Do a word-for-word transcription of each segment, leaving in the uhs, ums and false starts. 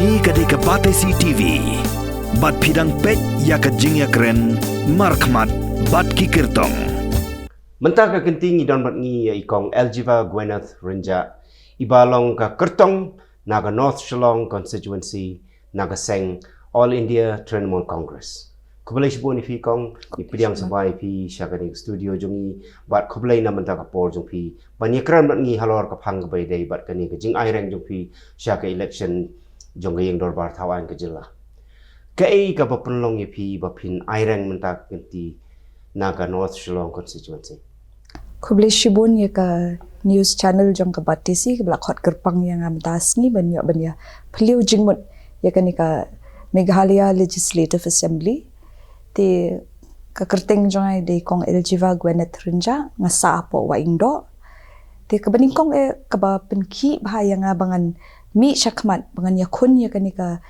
Ïa ka dei ka Batesi T V. Bad phi dang peit ïa ka jingïakren markhmat bad ki kyrtong. Mynta ka kynti ngi don bad ngi ïa i kong Eljiva Gwyneth Rynjah, iba long ka kyrtong na ka North Shillong Constituency na ka seng All India Trinamool Congress. Khublei shibun ïa phi kong, ngi pdiang sngewbha ïa phi sha kane ka studio jong ngi, bad khublei na mynta ka por jong phi ban ïakren bad ngi halor ka phang kaba ïadei bad kane ka jingaireng jong phi sha ka election jong ka ïing dorbar thaw aiñ ka jylla. Kaei kaba pynlong ïa phi ba phin aireng mynta ka kynti na ka North Shillong Constituency? Khublei shibun ïa ka news channel jong ka Batesi kaba la khot kyrpang ïa nga mynta sngi ban ïoh ban ïa phylliew jingmut ïa kane ka Meghalaya Legislative Assembly. Te ka kyrteng jong nga dei kong Eljiva Gwyneth Rynjah, nga sah hapoh Wahingdoh. Te kaba nyngkong eh kaba pynkhih bha ïa nga ba ngan mih shakhmat ba ngan ïakhun ïa kane ka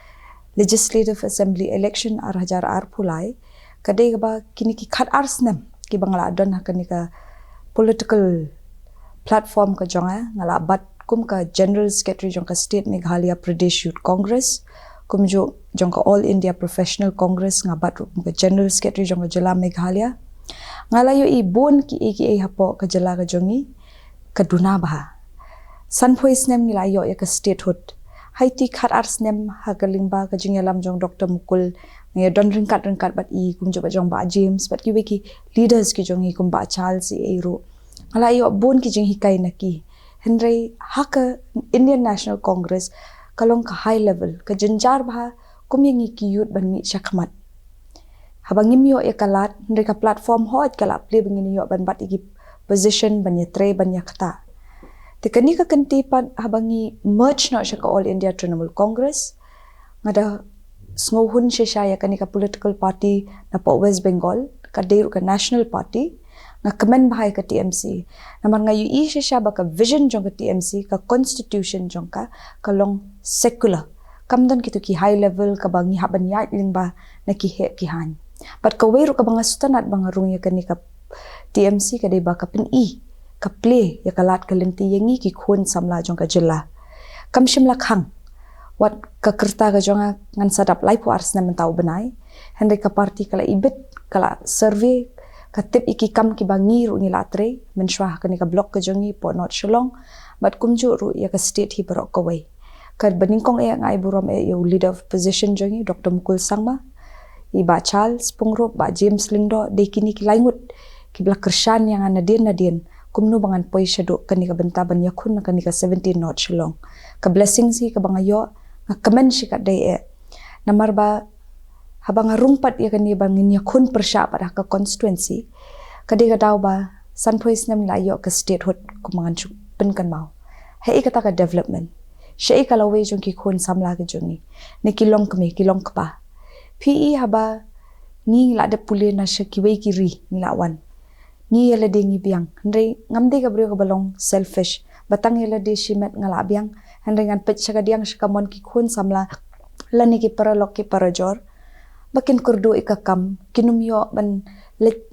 Legislative Assembly election ar hajar arphew lai, ka dei kaba kine ki khat ar snem kiba nga la don ha kane ka political platform ka jong nga, nga la bat kum ka General Secretary jong ka State Meghalaya Pradesh Youth Congress, kumjuh jong ka All India Professional Congress nga bat ruh kum ka General Secretary jong ka jylla Meghalaya. Nga la ïohi bun kiei kiei hapoh ka jylla ka jong ngi ka duna bha. Sanphew snem ngi la ïoh ïa ka statehood. Haiti khat ar snem ha ka lyngba ka jingïalam jong Doctor Mukul, nga ïa don ryngkat ryngkat bad i kumjuh bad jong Bah James bad kiwei ki leaders ki jong ngi kum Bah Charles i ei ruh. Nga la ïoh bun ki jinghikai na ki. Hynrei ha ka Indian National Congress ka long ka high level, ka jynjar bha kum ïa ngi ki youth ban mih shakhmat. Haba ngim ïoh ïa ka lad, hynrei ka platform hooid ka la plie ba ngin ïoh ban bat ïa ki position ban ïatrei ban ïaktah. Te kane ka kynti pat haba ngi merge noh sha ka All India Trinamool Congress, nga da sngewhun shisha ïa kane ka political party napoh West Bengal, ka dei ruh ka national party, nga kmen bha ïa ka T M C. Namar nga ïohi shisha ba ka vision jong ka T M C, ka constitution jong ka, ka long secular. Kam don kito ki high level kaba ngi hap ban ïaid lyngba na ki heh ki haiñ. Bad kawei ruh kaba nga sngewtynnat ba nga rung ïa kane ka T M C ka dei ba ka pyni, ka plie ïa ka lad ka lynti ïa ngi ki khun samla jong ka jylla. Kam shym la khang. Wat ka kyrta ka jong nga ngan sa dap laiphew ar snem mynta u bnai. Hynrei ka party ka la ibit, ka la survey, ka tip ïa ki kam kiba ngi ruh ngi la trei, mynshuwa ha kane ka block ka jong ngi hapoh North Shillong, bad kumjuh ruh ïa ka state hi baroh kawei. Kaba nyngkong eh nga ai burom eh ïa u leader of opposition jong ngi, Doctor Mukul Sangma, i Bah Charles Pyngrope, Bah James Lyngdoh, dei kine ki lai ngut kiba la kyrshan ïa nga nadien nadien kumno ba ngan poi shaduh kane ka bynta ban ïakhun na kane ka seventeen North Shillong. Ka blessing hi kaba nga ïoh, nga kmen shikatdei eh. Namar ba haba nga rung pat ïa kane ba ngin ïakhun pyrshah pat ha ka constituency, ka dei ka daw ba sanphew snem la ïoh ka statehood kumba ngan shu pynkynmaw. Haei kata ka development? Shaei ka lawei jong ki khun samla ki jong ngi, ne ki longkmie ki longkpa? Phi i haba ngi la dep pule na sha kiwei ki ri ngi la wan, ngi ïa lade ngi biang. Hynrei ngam dei ka briew kaba long selfish ba tang ïa lade shimet nga la biang, hynrei ngan peit sha kadiang sha kamon ki khun samla lane ki paralok ki parajor ba kin kyrduh ïa ka kam, kin ym ïoh ban leit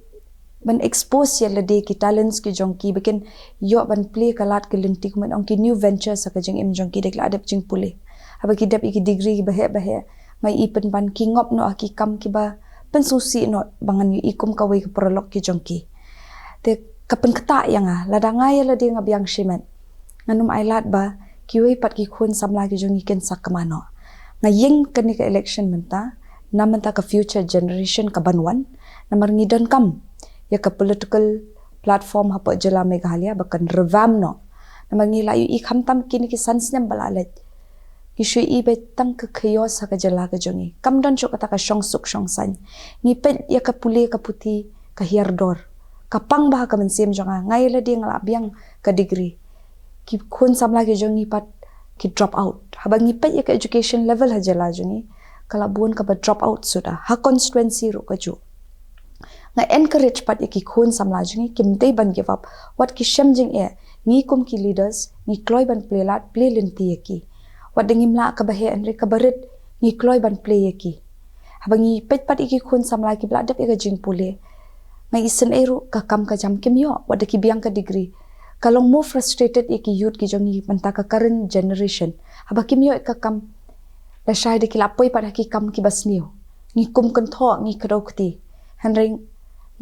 ban expose ïa lade ki talents ki jong ki, ba kin ïoh ban plie ka lad ka lynti kumba ong ki new ventures ha ka jingim jong ki da ki la dep jingpule. Haba ki dep ïa ki degree kiba heh ba heh, nga i pynban ki ngop noh ha ki kam kiba pynsngewsih noh ba ngan ïohi kum kawei ka paralok ki jong ki. Te ka pynktah ïa nga, lada nga ïa lade nga biang shimet, ngan ym ailad ba kiwei pat ki khun samla ki jong ngi kin sa kma noh. Nga ïeng kane ka election mynta na mynta ka future generation kaban wan, namar ngi donkam ïa ka political platform hapoh jylla Meghalaya ba kan revamp noh. Namar ngi la ïohi khamtam kine ki san snem ba la leit, ngi shu ïohi ba tang ka chaos ha ka jylla ka jong ngi. Kam don shuh kata ka shongsuk shongsaiñ. Ngi peit ïa ka pule ka puthi ka hiar dor, ka pang bha ha ka mynsiem jong nga. Nga ïa lade nga la biang ka degree, ki khun samla ki jong ngi pat ki drop out. Haba ngi peit ïa ka education level ha jylla jong ngi, ka la bun kaba drop out suda, ha constituency ruh kajuh. Nga encourage pat ïa ki khun samla jong ngi, kim dei ban give up. Wat ki shem jingeh, ngi kum ki leaders ngi kloi ban plie lad plie lynti ïa ki. Wat da ngim lah kaba heh hynrei kaba rit ngi kloi ban plie ïa ki. Haba ngi peit pat ïa ki khun samla kiba la dep ïa ka jingpule, nga isynei ruh ka kam ka jam kim ïoh, wat da ki biang ka degree. Ka long more frustrated ïa ki youth ki jong ngi mynta ka current generation. Haba kim ïoh ïa ka kam, Lashai da ki la poi pat ha ki kam kiba sniew. Ngi kum kynthoh, ngi kdew kti. Hynrei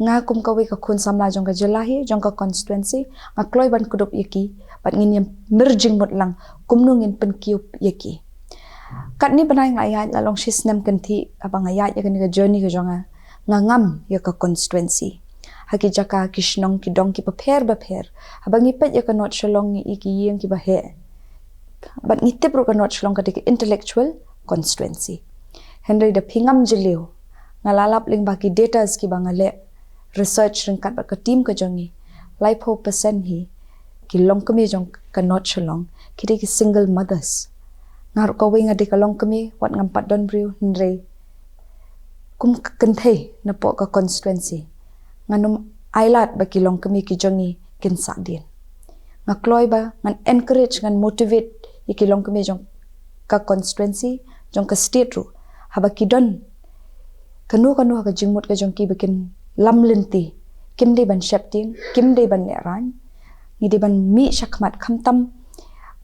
nga kum kawei ka khun samla jong ka jylla hi, jong ka constituency, nga kloi ban kdup ïa ki, bad ngin ïa mir jingmut lang kumno ngin pynkiew ïa ki. Katne bnai nga ïaid la long shi snem kynthih, haba nga ïaid ïa kane ka journey ka jong nga, nga ngam ïa ka constituency. Ha ki jaka, ki shnong, ki dong kiba pher ba pher, haba ngi peit ïa ka North Shillong, ngi i ki ïing kiba heh. Bad ngi tip ruh ka North Shillong ka dei ka intellectual constituency. Hynrei da phi ngam jylliew, nga la lap lyngba ki datas kiba nga leh research ryngkat bad ka team ka jong ngi, laiphew percent hi ki longkmie jong ka North Shillong ki dei ki single mothers. Nga ruh kawei nga dei ka longkmie, wat ngam pat don briew, hynrei kum ka kynthei napoh ka constituency, ngan ym ailad ba ki longkmie ki jong ngi kin sahdien. Nga kloi ba ngan encourage, ngan motivate ïa ki longkmie jong ka constituency, jong ka state ruh, haba ki don kano kano ha ka jingmut ka jong ki ba kin lam lynti, kim dei ban sheptieng, kim dei ban lehraiñ. Ngi dei ban mih shakhmat, khamtam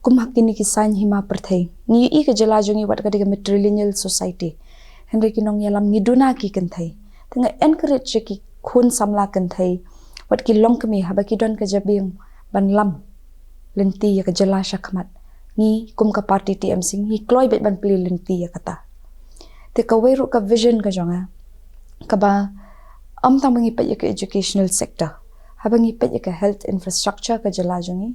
kum ha kine ki saiñ hima pyrthei. Ngi i ka jylla jong ngi wat ka dei ka matrilineal society, hynrei ki nongïalam ngi duna ki kynthei. Te nga encourage ïa ki khun samla kynthei, wat ki longkmie, haba ki don ka jabieng ban lam lynti ïa ka jylla shakhmat, ngi kum ka party T M C ngi kloi beit ban plie lynti ïa kata. Te kawei ruh ka vision ka jong nga, kaba ym tang ba ngi peit ïa ka educational sector, haba ngi peit ïa ka health infrastructure ka jylla jong ngi.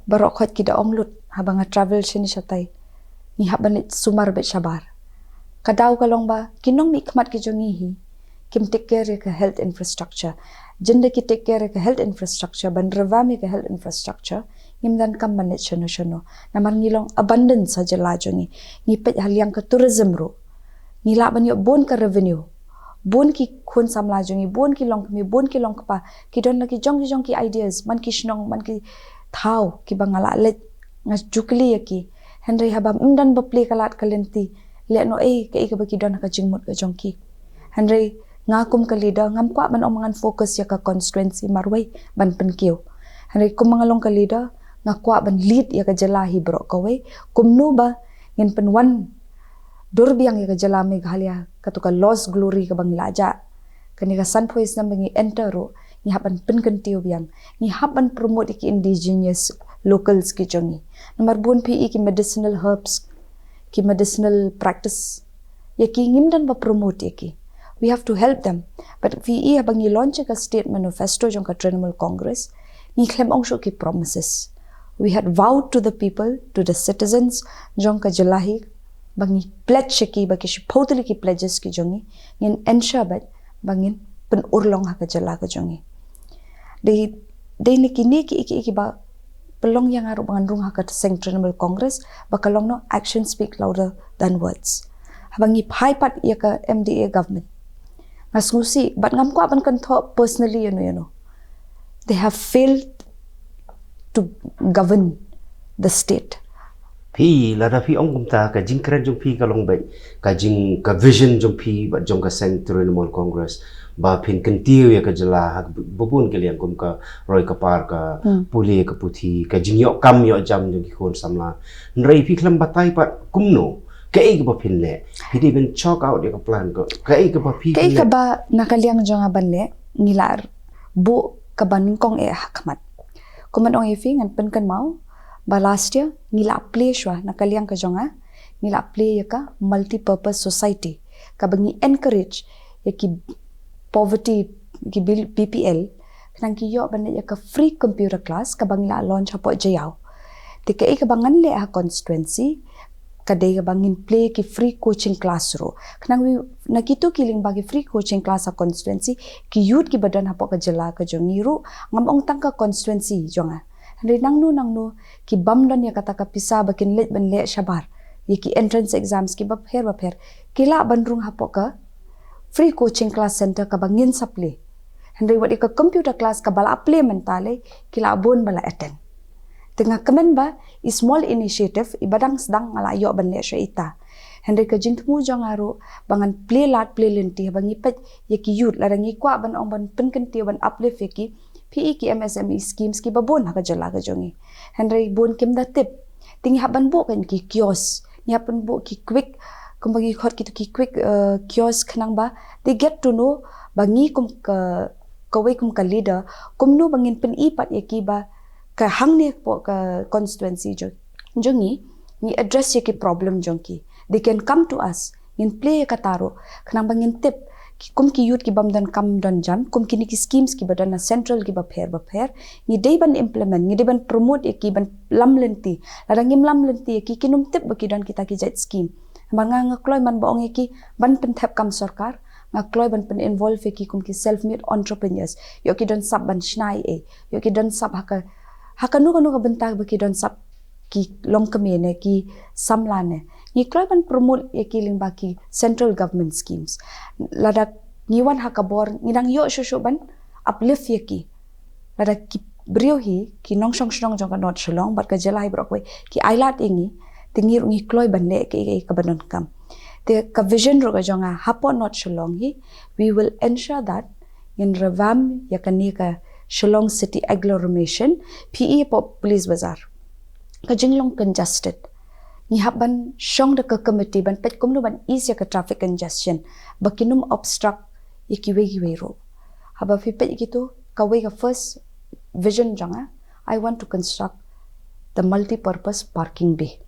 Baroh khoit ki da ong lut, haba nga travel shane shatai, ngi hap ban leit sumar beit shabar. Ka daw ka long ba ki nongmihkhmat ki jong ngi hi kim take care ïa ka health infrastructure. Jin da ki take care ïa ka health infrastructure, ban revamp ïa ka health infrastructure, ngim donkam ban leit shano shano. Namar ngi long abundance ha jylla jong ngi. Ngi peit ha liang ka tourism ruh, ngi lah ban ïoh bun ka revenue. Bun ki khun samla jong ngi, bun ki longkmie, bun ki longkpa, ki don la ki jong ki jong ki ideas, man ki shnong, man ki thaw kiba nga lah leit, nga ju kylli ïa ki. Hynrei haba ym don ba plie ka lad ka lynti, leh noh ei kaei kaba ki don ha ka jingmut ka jong ki? Hynrei nga kum ka leader, ngam kwah ban ong ba ngan focus ïa ka constituency marwei ban pynkiew. Hynrei kum ba nga long ka leader, nga kwah ban lead ïa ka jylla hi baroh kawei, kumno ba ngin pynwan dur biang ïa ka jylla Meghalaya, kato ka lost glory kaba ngi la jah. Kane ka sanphew snem ba ngi enter ruh, ngi hap ban pynkyntiew biang, ngi hap ban promote ïa ki indigenous locals ki jong ngi. Namar bun phi i ki medicinal herbs, ki medicinal practice, ïa ki ngim don ba promote ïa ki. We have to help them. But phi i haba ngi launch ïa ka state manifesto jong ka Trinamool Congress, ngi khlem ong shuh ki promises. We had vowed to the people, to the citizens jong ka jylla hi, ba ngi pledge ïa ki, ba ki shiphew tylli ki pledges ki jong ngi, ngin ensure beit ba ngin pynurlong ha ka jylla ka jong ngi. Dei, dei na kine ki, ki, kiba pynlong ïa nga ruh ba ngan rung ha ka seng Trinamool Congress, ba ka long noh, action speak louder than words. Haba ngi phai pat ïa ka M D A government, nga sngewsih, bad ngam kwah ban kynthoh personally ïano ïano. They have failed to govern the state. Phi, lada phi ong kumta, ka jingkren jong phi ka long beit ka jing, ka vision jong phi bad jong ka seng Trinamool Congress, ba phin kyntiew ïa ka jylla ha ba bun ki liang, kum ka roi ka par, ka Hmm. pule ka puthi, ka jingïoh kam ïoh jam jong ki khun samla. Hynrei phi khlem batai pat kumno, kaei kaba phin leh? Phi dei ban chalk out ïa ka plan, ka, kaei kaba phi Kaei phin leh? Kaba na ka liang jong nga ban leh, ngi la buh kaba nyngkong eh ha khmat. Kum ban ong ïa phi, ngan pynkynmaw ba last year ngi la plie shuwa, na ka liang ka jong nga, ngi la plie ïa ka multi-purpose society, kaba ngi encourage ïa ki poverty, ki B P L, khnang ki ïoh ban leh ïa ka free computer class, kaba ngi la launch hapoh Jaïaw. Te kaei kaba ngan leh ha constituency, ka dei kaba ngin plie ki free coaching class ruh, khnang wi, na kito ki lyngba ki free coaching class ha constituency, ki youth kiba don hapoh ka jylla ka jong ngi ruh, ngam ong tang ka constituency jong nga, hynrei nangno nangno ki bym don ïa kata ka pisa ba kin leit ban leh shabar ïa ki entrance exams kiba pher ba pher, ki lah ban rung hapoh ka free coaching class center kaba ngin sa plie. Hynrei wat ïa ka computer class kaba la plie mynta lei, ki la bun ba la attend. Te nga kmen ba i small initiative, iba dang sdang, nga la ïoh ban leh shuwa ita. Hynrei ka jingthmu jong nga ruh ba ngan plie lad plie lynti, haba ngi peit ïa ki youth, lada ngi kwah ban ong ban pynkyntiew, ban uplift ïa ki, phi i ki M S M E schemes kiba bun ha ka jylla ka jong ngi. Hynrei bun kim da tip. Te ngi hap ban buh kine ki kiosk, ngi hap pynbuh ki quick, kumba ngi khot kito ki quick uh, kiosk khnang ba they get to know ba ngi kum ka kawei kum ka leader, kumno ba ngin pyni pat ïa ki ba ka hangne hapoh ka constituency jong jong ngi, ngi address ïa ki problem jong ki. They can come to us. Ngin plie ïa kata ruh khnang ba ngin tip ki, kum ki youth ki bym don kam don jam, kum kine ki schemes ki ba don na central ki bapher bapher, ngi dei ban implement, ngi dei ban promote ïa ki, ban lam lynti. Lada ngim lam lynti ïa ki, kin ym tip ba ki don kita ki jait scheme. Namar nga, nga kloi man ba ong ïa ki ban pynthep kam sorkar, nga kloi ban pyn involve ïa ki kum ki self made entrepreneurs. Ïoh ki don sap ban shna ei ei, ïoh ki don sap ha ka, ha kano kano ka bynta ba ki don sap, ki longkmie ne ki samla ne. Ngi kloi ban promote ïa ki lyngba ki central government schemes. Lada ngi wan ha ka bor, ngi dang ïoh shuh shuh ban uplift ïa ki. Lada ki briew hi, ki nongshong shnong jong ka North Shillong bad ka jylla hi baroh kawei ki ailad ïa ngi, te ngi ruh ngi kloi ban leh kaei kaei kaba donkam. Te ka vision ruh ka jong nga hapoh North Shillong hi, we will ensure that ngin revamp ïa kane ka Shillong City Agglomeration, phi i hapoh Police Bazar, ka jinglong congested. Ngi hap ban shong da ka committee ban peit kumno ban ease ïa ka traffic congestion, ba kin ym obstruct ïa kiwei kiwei ruh. Haba phi peit ïa kito, kawei ka first vision jong nga, I want to construct the multi-purpose parking bay.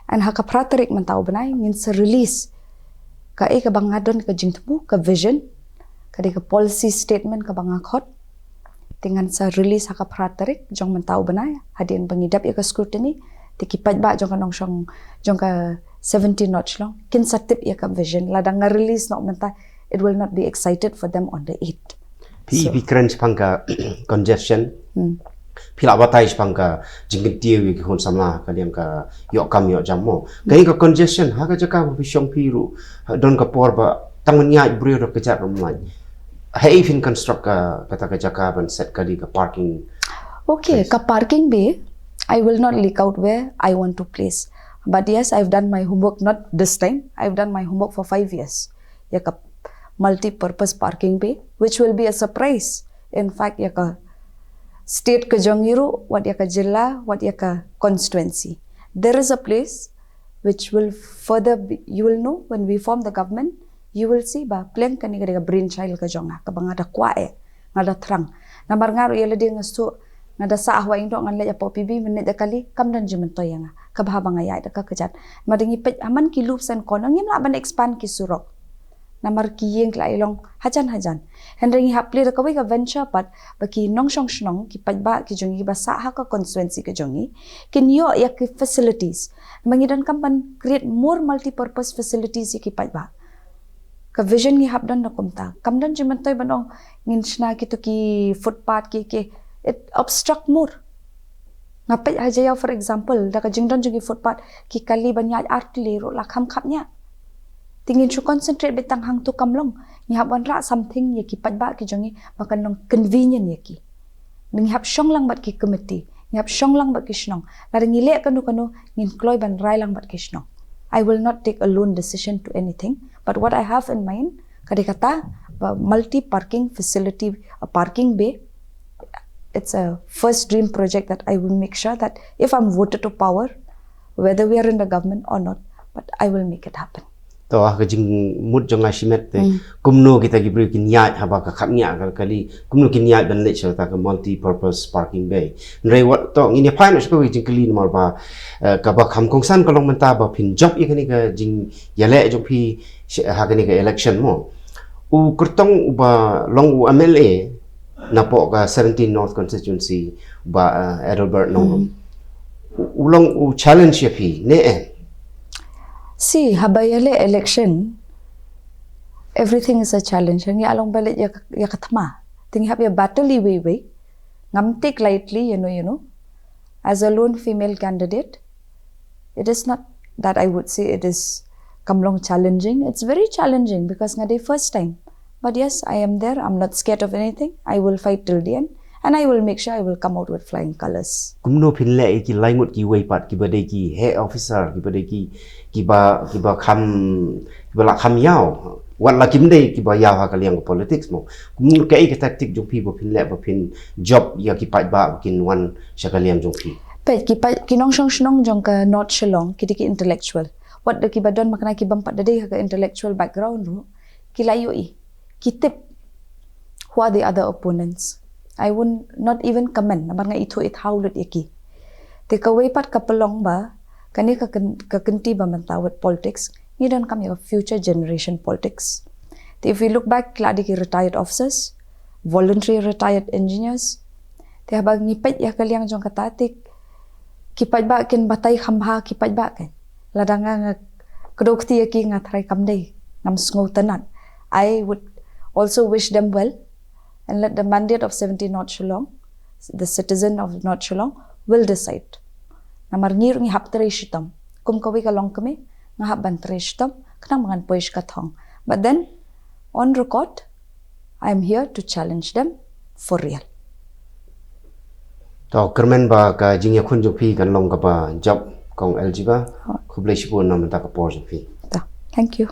And ha ka phra tarik mynta u bnai ngin sa release kaei kaba nga don ka jingthmu, ka vision, ka dei ka policy statement kaba nga khot. Te ngan sa release ha ka phra tarik jong mynta u bnai, hadien ba ngi dep ïa ka scrutiny. Te ki paidbah jong ka nongshong, jong ka seventeen North Shillong kin sa tip ïa ka vision. Lada nga release noh mynta, it will not be excited for them on the eighth. Phi, so, phi kren shaphang ka congestion. Hmm. Phi lah batai shaphang ka jingkyntiew ïa ki khun samla ka liang ka ïoh kam ïoh jam mo. Ka ïa ka congestion ha ka jaka ba phi shong phi ruh, ha, don ka por ba tang ban ïaid briew da ka jaka ruh mlai. Haei phin construct ka, kata ka jaka ban set kali ka parking. Okay, place. Ka parking bay, I will not leak out where I want to place. But yes, I've done my homework, not this time. I've done my homework for five years. Ïa ka multi-purpose parking bay, which will be a surprise. In fact, ïa ka state ka jong ngi ruh, wat ïa ka jylla, wat ïa ka constituency. There is a place which will further be, you will know when we form the government, you will see ba pleng kane ka dei ka brainchild ka jong nga, kaba nga da kwah eh, nga da thrang. Namar nga ruh ïa lade nga shu, nga da sah ha Wahingdoh ngan leit hapoh P B, mynne da kali, kam don jingmyntoi ïa nga. Kaba haba nga ïaid da ka kjat. Namar da ngi peit ha man ki loops and corner, ngim lah ban expand ki surok. Namar ki ïing ki la ïa long hajan hajan. Hynrei ngi hap plie da kawei ka venture pat, ba ki nongshong shnong, ki paidbah ki jong ngi ba sah ha ka constituency ka jong ngi, kin ïoh ïa ki facilities. Namar ngi donkam ban create more multi-purpose facilities ïa ki paidbah. Ka vision ngi hap don na kumta. Kam don jingmyntoi ban ong ngin shna kito ki footpath ki, ki, it obstruct more. Nga peit ha Jaïaw, for example, da ka jingdon jong ki footpath, ki kali ban ïaid artylli ruh la kham khapngiah. Te ngin shu concentrate beit tang hangto kam long. Ngi hap wanrah something ïa ki paidbah ki jong ngi ba kan long convenient ïa ki. Ngi hap shong lang bad ki committee, ngi hap shong lang bad ki shnong. Lada ngi leh kano kano, ngin kloi ban rai lang bad ki shnong. I will not take a lone decision to anything, but what I have in mind, ka dei kata, ba multi parking facility, a parking bay, it's a first dream project that I will make sure that if I'm voted to power, whether we are in the government or not, but I will make it happen. To, ah, ka jingmut jong nga shimet te, hmm, kumno kita ki briew kin ïaid haba ka khapngiah ka kali, kumno kin ïaid ban leit sha kata ka multi purpose parking bay. Hynrei wat to ngin ïa phai noh sha ka jingkylli namar ba, eh, kaba kham kongsan ka long mynta ba phin jop ïa kane ka jingïaleh jong phi sha, ha kane ka election mo. U kyrtong uba long u M L A napoh ka seventeen North Constituency, Bah, eh, Adelbert Nongrum. Hmm. U, u long u challenge ïa phi ne em? See, haba ïaleh election, everything is a challenge. Ngi ïa long ba leit ïa ka, ïa ka thma. Te ngi hap ïa battle iwei iwei. Ngam take lightly, you know, you know. As a lone female candidate, it is not that I would say it is kam long challenging. It's very challenging because nga dei first time. But yes, I am there. I'm not scared of anything. I will fight till the end. And I will make sure I will come out with flying colours. Kumno phin leh ïa ki lai ngut kiwei pat kiba dei ki heh officer, kiba dei ki, kiba, kiba kham, kiba la kham ïaw. Wat la kim dei kiba ïaw ha ka liang ka politics mo. Kumno, kaei ka tactic jong phi ba phin leh ba phin jop ïa ki paidbah ba kin wan sha ka liang jong phi? Ki pa, ki nongshong shnong jong ka North Shillong ki dei ki intellectual. Wat da ki ba don ma kane ki bym pat da dei ha ka intellectual background ruh, ki la ïohi, ki tip who are the other opponents. I won't, not even comment namar nga ithuh ithaw lut ïa ki. Te kawei pat ka pynlong ba kane ka kyn-, ka kynti ba mynta with politics, ngi donkam ïa ka future generation politics. Te if we look back, la dei ki retired officers, voluntary retired engineers. Te haba ngi peit ïa ka liang jong kata, te ki paidbah kin batai kham bha ki paidbah kein. Lada nga, nga kdew kti ïa ki, nga tharai kam dei, ngam sngewtynnat. I would also wish them well, and let the mandate of seventy North Shillong, the citizen of North Shillong, will decide. Namar ngi ruh ngi hap trei shitom. Kum kawei ka longkmie, nga hap ban trei shitom khnang ba ngan poi sha ka thong. But then, on record, I am here to challenge them for real. To kyrmen ba ka jingïakhun jong phi kan long kaba jop, Kong Eljiba. Khublei shibun na mynta ka por jong phi. To, thank you.